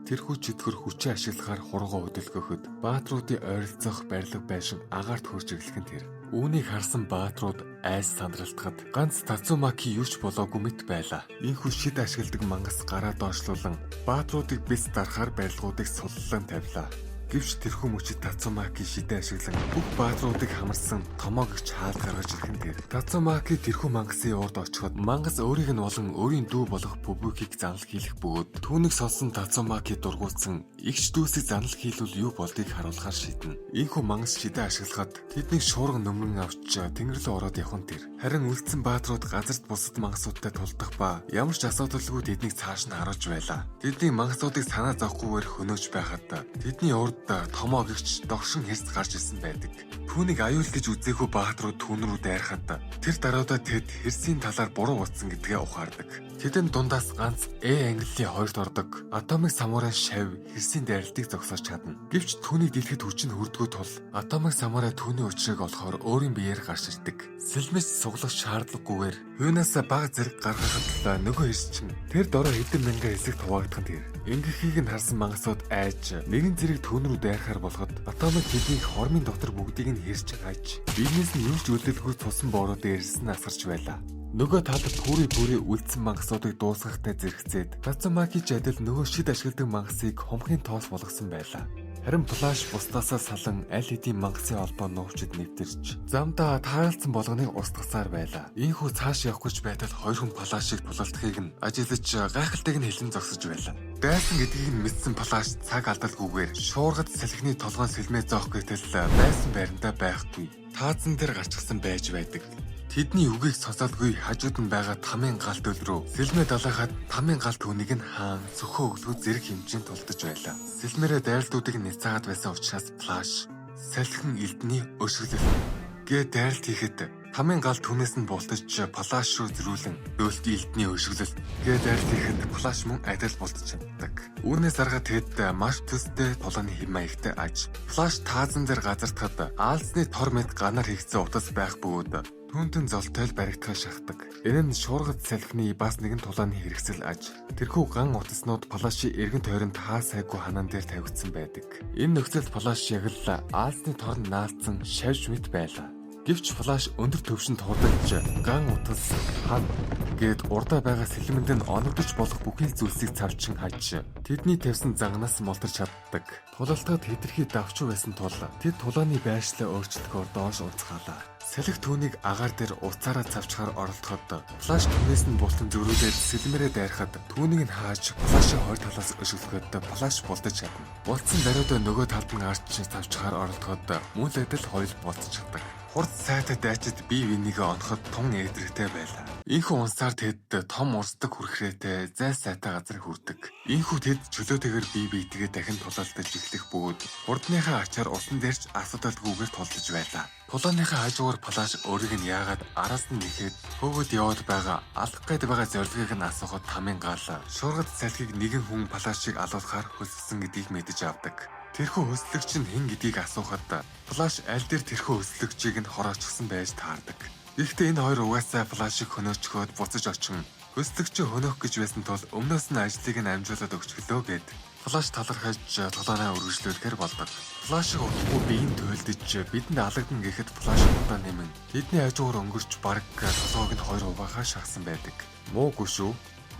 Тэрхүү чөтгөр хүчээ ашиглахаар хургуун хөдөлгөхөд баатруудын ойролцоох барилга байшин агаарт хөрж эхлэх нь тэр. Үүнийг харсан баатрууд айс сандралтахад ганц Тацумаки юу ч болоогүй мэт байлаа. Энэхүү шид ашигладаг мангас гараа доошлуулан баатруудыг бис дарахаар барилгуудыг суллан тавилаа. Гэвч тэрхүү мөчид Тацумаки шидэ ашиглан бүх баатруудыг хамарсан томоогч хаалт гаргаж ирэх нь тэр. Тацумаки тэрхүү мангасын урд очиход мангас өөрийг нь болон өөрийн дүү болох Пүбүкийг занал хийлэх бөгөөд түүнийг сонсон Тацумаки дургуутсан эгч дүүсийг занал хийлвэл юу болдгийг харуулахаар шийднэ. Энэхүү мангас шидэ ашиглахад тэднийг шуурга нөмрөн авч тэнгэр рүү ороод явах нь тэр. Харин үлдсэн баатрууд газарт бусад мангасуудтай тулдах ба ямар ч асуудалгүй тэднийг цааш нь харуулж байлаа. Тэдний мангасуудыг санаа зовхгүйгээр хөнөөж байхад тэдний урд томоо гэгч догшин хэрс гарч ирсэн байдаг. Түүнийг аюул гэж үзээгүй баатрууд түүн рүү дайрахад тэр даруйдаа тэд хэрсийн талаар буруу утсан гэдгээ ухаардаг. Тэдэн дундаас ганц Э ангиллын хоёрт ордог Атомик Самурай шав хэрсийн дайралтыг зогсоож чадна. Гэвч түүнийг дэлгэхэд хүч нь хүрдэггүй тул Атомик Самурай түүний учрыг олохоор өөрийн биеэр гарч ирдэг. Сэлмэс суглах шаардлагагүйгээр юунаасаа бага зэрэг гаргахад л нөгөө хэрс чинь тэр дорой хэдэн мянган хэсэгт хуваагдах нь тэр. Ингэхийг нь харсан мангасууд айж нэгэн зэрэг түүн рүү дайрахаар болоход Атомик тэднийг хормын дотор бүгдийг нь хэрч хайж биенээс нь юу ч үлдэлгүй цусан бороо дээрс нь асарч байлаа. Нөгөө талд пүри пүри үлдсэн мангасуудыг дуусгахтай зэрэгцээд Тацумаки ч адил нөгөө шид ашигладаг мангасыг хумхын тоос болгосон байлаа. Харин Флаш бусдаасаа салан аль хэдийн мангасын холбоо нуувчид нэвтэрч замдаа таарлцсан болгоныг устгасаар байлаа. Ийхүү цааш явах гэж байтал хоёр хүн Флашыг тулалдахыг нь ажиллаж гайхалтайг нь хэлэн зогсож байлаа. Дайсан гэдгийг нь мэдсэн Флаш цаг алдалгүйгээр шуургад салхины толгойн сэлмээ зоох гэтэл байсан байрандаа байхгүй. Таазан дээр гарчсан байж байдаг. Тэдний үгийг сонсоолгүй хажууд нь байгаа тамын гал төл рүү сэлмээ далайхад тамын гал түүнийг нь хаан сөхөө өглөө зэрэг хэмжээнд тулдаж байлаа. Сэлмээрээ дайралтуудыг няцаагаад байсан учраас Флаш салхин элдний өшиглөл гээ дайралт хийхэд тамын гал түүнээс нь бултаж Флаш руу зөрүүлэн дөөлт элдний өшиглөл гээ дайралт хийхэд Флаш мөн адил бултаж чаддаг. Үүнээс арга тэд маш төстэй тулааны хэв маягтай аж. Флаш таазан дээр газардахад аалзны тор мэт ганаар хийгдсэн утас байх бөгөөд түүнтэн золтой л баригдахаа шахдаг. Энэ нь шуургад салхины бас нэгэн тулааны хэрэгсэл аж. Тэрхүү ган утаснууд Флашийн эргэн тойронд хаа сайгүй ханаан дээр тавигдсан байдаг. Энэ нөхцөлд Флаш яг л аалзны торнд наалдсан шавж мэт байлаа. Гэвч Флаш өндөр төвшөнд хурдалж ган утас хан гээд урдаа байгаа сэлмэнд нь оногдож болох бүхий л зүйлсийг цавчин хаж тэдний тавьсан занганаас молторч чаддаг. Тулалтад хэтэрхий давчуу байсан тул тэд тулааны байршлаа өөрчлөхөөр доош унцгаалаа. Салхи түүнийг агаар дээр уцаараа цавчхаар оролдоход Флаш түүнээс нь бултан зөрүүлээд сэлмэрээ дайрахад түүнийг нь хааж Флашийн хоёр талаас өшөглөхөд Флаш булдаж чадна. Булдсан даруйдаа нөгөө талд нь гарч цавчхаар оролдоход мөн л адил хоёул булдчихдаг. Хурд сайтай дайчид бие биенийгээ оноход тун ээдрэгтэй байлаа. Ийхүү унсаар тэд том урсдаг хүрхрээтэй зай сайтай газар хүрдэг. Ийхүү тэд чөлөөтэйгээр бие биетэйгээ дахин тулалдаж эхлэх бөгөөд хурдныхаа ачаар усан дээрч асуудалгүйгээр тулдаж байлаа. Тулааныхаа хажуугаар Флаш өөрийг нь яагаад араас нь нэхэд хөөгд яваад байгаа алах гээд байгаа зорилгыг нь асуухад тамын гал шуургад салхийг нэгэн хүн Флашийг алуулахаар хөлссөн гэдгийг мэдэж авдаг. Тэрхүү хөслөгч нь хэн гэдгийг асуухад Флаш аль дээр тэрхүү хөслөгчийг нь хороочихсон байж таардаг. Гэхдээ энэ хоёр угаасаа Флашийг хөнөөчхөөд буцаж очин хөслөгчөө хөнөөх гэж байсан тул өмнөөс нь ажлыг нь амжуулаад өгчихлөө гэд Флаш талархаж тулаанаа үргэлжлүүлэхээр болдог. Флашийг удахгүй биеийн туйлдэж бидэнд алагдана гэхэд Флаш удаа нэмэн тэдний хажуугаар өнгөрч бараг толгойг нь хоёр хуваагаа шахсан байдаг. Муугүй шүү.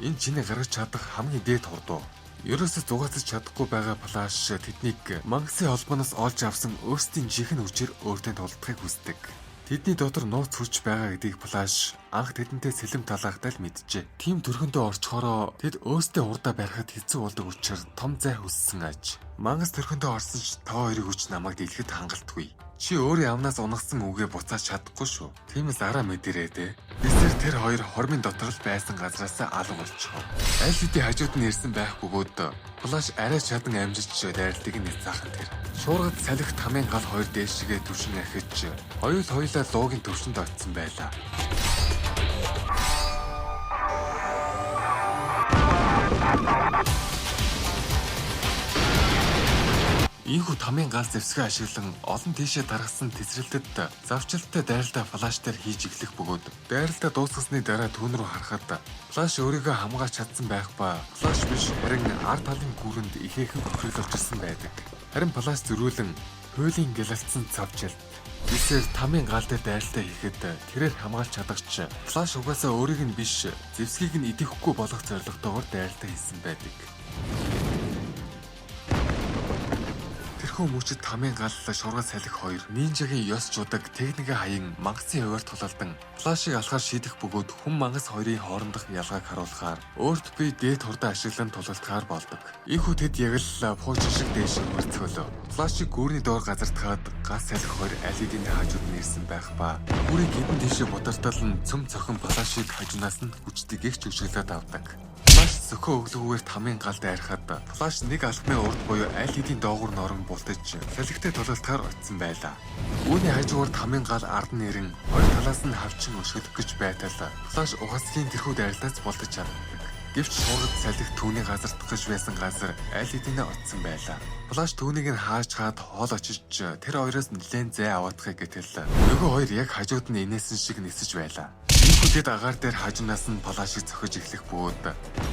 Энэ чиний гаргаж чадах хамгийн дээд хурдуу. Ерөөсө зугаацаж чадахгүй байгаа Флаш тэднийг мангасын холбооноос олж авсан өөрсдийн жинхэнэ хүчээр өөртөө тулдахыг хүсдэг. Тэдний дотор нууц хүч байгаа гэдгийг Флаш анх тэдэнтэй сэлэм талаахтай л мэджээ. Тим төрхөндөө орчхороо тэд өөрсдөө хурдаа барихад хэцүү болдог учраас том зай хүссэн аж. Мангас төрхөндөө орсон ч тоо хоёрын хүч намайг дийлэхэд хангалтгүй. Чи өөрийн амнаас унагсан үгээ буцааж чадахгүй шүү. Тиймээс араа мэдэрээ дээ. Бисэр тэр хоёр хормын дотор л байсан газраас алга болчихов. Аль хэдийн хажууд нь ирсэн байх бөгөөд Флаш арай чадан амжиж дайралтыг нь няцаахан тэр. Шуургад салхи тамын гал хоёр дээшгээ түвшин ахиж хоёул хоёулаа луугийн төвшөнд очисон байлаа. Ийхүү тамийн гал зэвсгээ ашиглан олон тийшээ таргасан тесрэлтэд завчлалтай дайралтаа Флаш дээр хийж эхлэх бөгөөд дайралтаа дуусгасны дараа түүн рүү харахад Флаш өөрийгөө хамгаалж чадсан байх ба Флаш биш харин ар талын гүрэнд ихээхэн хөхрөл учирсан байдаг. Харин Флаш зөрүүлэн хуулийн гялалцсан цавчилт Бисээр тамийн гал дээр дайралтаа хийхэд тэрээр хамгаалж чадагч Флаш угаасаа өөрийг нь биш зэвсгийг нь идэвхгүй болгох зорилготойгоор дайралтаа хийсэн байдаг. Тэрхүү мөчид тамийн гал шургал салхи хоёр нинжагийн ёс жудаг техникийн хаян мангасын хувиар тулалдан Флашыг алахаар шийдэх бөгөөд хүн мангас хоёрын хоорондох ялгааг харуулахаар өөрт би дээд хурдаа ашиглан тулалдахаар болдог. Ийхүү тэд яг л пуучин шиг дээш хөрцгөлөө. Флашыг гүүрний доор газартахад гал салхи хоёр аль хэдийн хажууд нь ирсэн байх ба гүүрийг хэдэн тийшээ бутартал нь цөм цохин Флашыг хажуунаас нь хүчтэйг ч өшөглөөд авдаг. Флаш сөхөө өглөөгөөр тамийн гал дайрахад Флаш нэг алхмын урд буюу аль хэдийн доогуур норон бултаж салхитай тулалдахаар очсон байлаа. Үүний хажуугаар тамийн гал ард нь ирэн хоёр талаас нь хавчин өшгөлөх гэж байтал Флаш ухасхийн тэрхүү дайрлаас бултаж чаддаг. Гэвч шуургад салхи түүний газардах гэж байсан газар аль хэдийнэ очсон байлаа. Флаш түүнийг нь хааж хаад хоол очиж тэр хоёроос нэлээн зай аваадахыг гэтэл нөгөө хоёр яг хажууд нь инээсэн шиг нисэж байлаа. Ийхүү тэд агаар дээр хажуунаас нь Флашыг цохиж эхлэх бөгөөд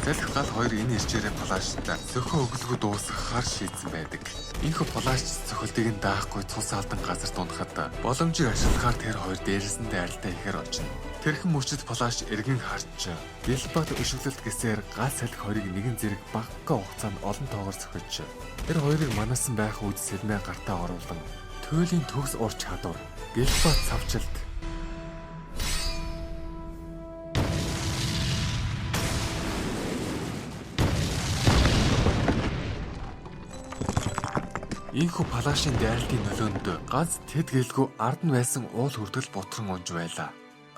салхи гал хоёр энэ ирчээрээ Флашт цохио өглөгөө дуусгахаар шийдсэн байдаг. Ийхүү Флаш цохилтыг нь даахгүй цус алдан газар дунахад боломжийг ашиглахаар тэр хоёр дээрээс нь дайралтай ихээр очино. Тэрхэн мөчид Флаш эргэн харж Гэлбат өшөглөлт гэсээр гал салхи хоёрыг нэгэн зэрэг багахан хугацаанд олон тоогоор цохиж тэр хоёрыг манасан байх үед сэлмээ гартаа оруулан туйлын төгс ур чадвар Гэлбат цавчилт Ийхүү Флашийн дайралтын нөлөөнд ганц тэд гэлгүй ард нь байсан уул хүртэл бутран унж байлаа.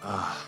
Аа,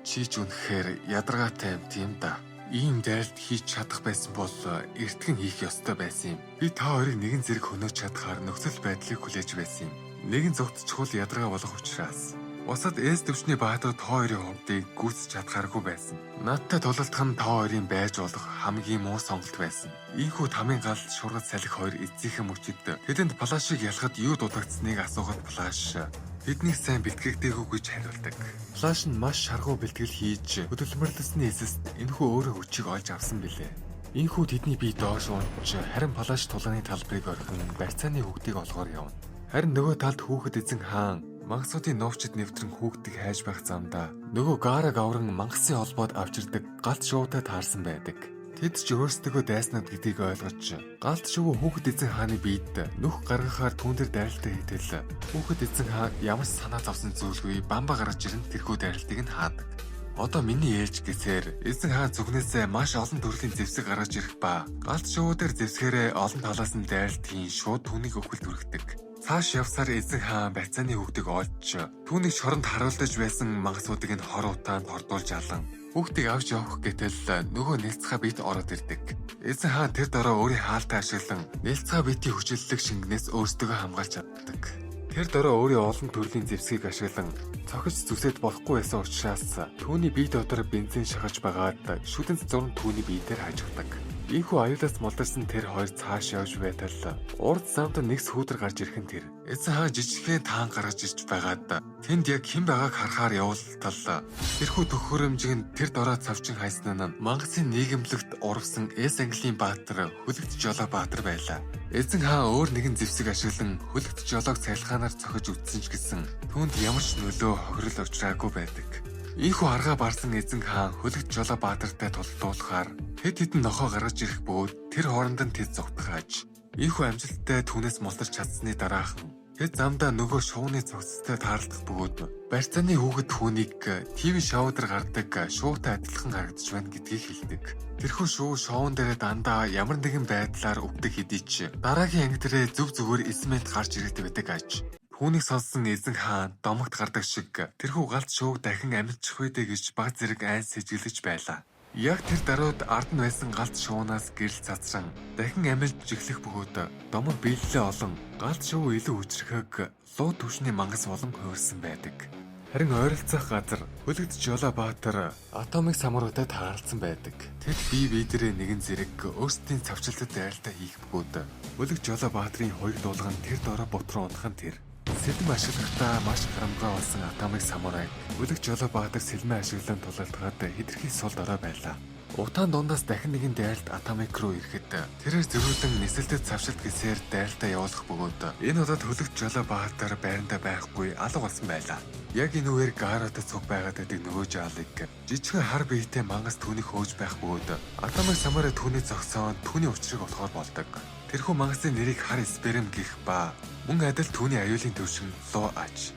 чи ч үнэхээр ядаргаатай юм тийм да. Ийм дайралт хийж чадах байсан бол эртгэн хийх ёстой байсан юм. Би та хоёрыг нэгэн зэрэг хөнөөж чадхаар нөхцөл байдлыг хүлээж байсан юм. Нэгэн зугтчхуул ядаргаа болох учраас. Бусад эс төвчний баатар та хоёрын хувьдыг гүйцэж чадхааргүй байсан. Надтай тулалдах нь та хоёрын байж болох хамгийн муу сонголт байсан. Ийхүү тамийн гал шургал салхи хоёр эцсийнхэн мөчид тэдэнд Флашыг ялахад юу дутагдсныг асуухад Флаш тэднийг сайн бэлтгэгдээгүй гэж хариулдаг. Флаш нь маш шаргуу бэлтгэл хийж хөдөлмөрлөсний эсэст энэхүү өөрөө хүчийг олж авсан билээ. Ийхүү тэдний бие доош унж харин Флаш тулааны талбарыг орхин барьцааны хүүхдийг олгоор явна. Харин нөгөө талд хүүхэд эзэн хаан мангасуудын нуувчид нэвтрэн хүүхдийг хайж байх замдаа нөгөө Гара гавран мангасын холбоод авчирдаг галт шувуутай таарсан байдаг. Тэд ч өөрсдөө дайснууд гэдгийг ойлгож галт шувуу хүүхэд эзэн хааны биед нүх гаргахаар түүн дээр дайралтай хийтэл хүүхэд эзэн хаан ямар ч санаа зовсон зүйлгүй бамба гаргаж ирэн тэрхүү дайралтыг нь хаадаг. Одоо миний ээлж гэсээр эзэн хаан зүгнээсээ маш олон төрлийн зэвсэг гаргаж ирэх ба галт шувуу дээр зэвсгээрээ олон талаас нь дайралтгийн шууд түүнийг өхөлд хүргэдэг. Цааш явсаар эзэн хаан барьцааны хүүхдийг олж түүнийг шоронд харуулдаж байсан мангасуудыг нь хор утаанд хордуулж алан хүүхдийг авч явах гэтэл нөгөө нэлцгаа бит ороод ирдэг. Эзэн хаан тэр дороо өөрийн хаалтаа ашиглан нэлцгаа битийн хүчиллэг шингэнээс өөрсдөө хамгаалж чаддаг. Тэр дороо өөрийн олон төрлийн зэвсгийг ашиглан цохиж зүсээд болохгүй байсан учраас түүний бие дотор бензин шахаж байгаад шүдэнц зурн түүний бие дээр хажигдаг. Ийхүү аюулаас мулдарсан тэр хоёр цааш явж байтал урд замд нэг сүүдэр гарч ирэх нь тэр. Эзэн хаан жижигхэн таан гаргаж ирж байгаад тэнд яг хэн байгааг харахаар явуултал тэрхүү төхөөрөмжийг нь тэр дороо цавчин хайсан нь мангасын нийгэмлэгт урвсан Эс Английн баатар Хөлөгт Жолоо баатар байлаа. Эзэн хаан өөр нэгэн зэвсэг ашиглан Хөлөгт Жолоог цахилгаанаар цохиж үтсэн ч гэсэн түүнд ямар ч нөлөө хохирол учраагүй байдаг. Ийхүү аргаа барсан эзэн хаан Хөлөгт Жолоо баатартай тулалдуулахаар хэд хэдэн нохоо гаргаж ирэх бөгөөд тэр хооронд нь тэд зугтахааж. Ийхүү амжилттай түүнээс мултарч чадсны дараахан тэд замдаа нөгөө шувууны цогцтой таарлах бөгөөд барьцааны хүүхэд түүнийг ТV шоу дээр гардаг шуутай адилхан харагдаж байна гэдгийг хэлдэг. Тэрхүү шувуу шоун дээрээ дандаа ямар нэгэн байдлаар өвдөг хэдий ч дараагийн анги дээрээ зөв зүгээр эсмент гарч ирдэг байдаг аж. Түүнийг сонссон эзэн хаан домогт гардаг шиг тэрхүү галт шувууг дахин амилчих вэ дээ гэж баг зэрэг айн сэжиглэж байлаа. Яг тэр даруйд ард нь байсан галт шуунаас гэрэл цацран дахин амилж эхлэх бөгөөд домог биелэлээ олон галт шувуу илүү хүчрхэг луу түвшний мангас болон хувирсан байдаг. Харин ойролцоох газар Хөлөгт Жолоо Баатар Atomic Samurai-тай таарлцсан байдаг. Тэд бие биедэрээ нэгэн зэрэг өөрсдийн цавчилтад дайралтаа хийх бөгөөд Хөлөгт Жолоо Баатрын хоёр дуулган тэр дорой бут руу унах нь тэр. Сэлэм ашиглахдаа маш харамгай болсон Atomic Samurai Хөлөгт Жолоо Баатар сэлмээ ашиглан тулалдахад хэтэрхий сул дорой байлаа. Утаан дундаас дахин нэгэн дайралт Atomic руу ирэхэд тэрээр зөрүүлэн нисэлтэд цавшилт гэсээр дайралтаа явуулах бөгөөд энэ удаад Хөлөгт Жолоо Баатар байрандаа байхгүй алга болсон байлаа. Яг энэ үеэр Гаратай цуг байгаад байдаг нөгөө Жаалыг жижигхэн хар биетэй мангас түүнийг хөөж байх бөгөөд Atomic Samurai түүний зогсоон түүний учрыг олохоор болдог. Тэрхүү мангасын нэрийг хар сперм гэх ба мөн адил түүний аюулын төвшин Луу Аж.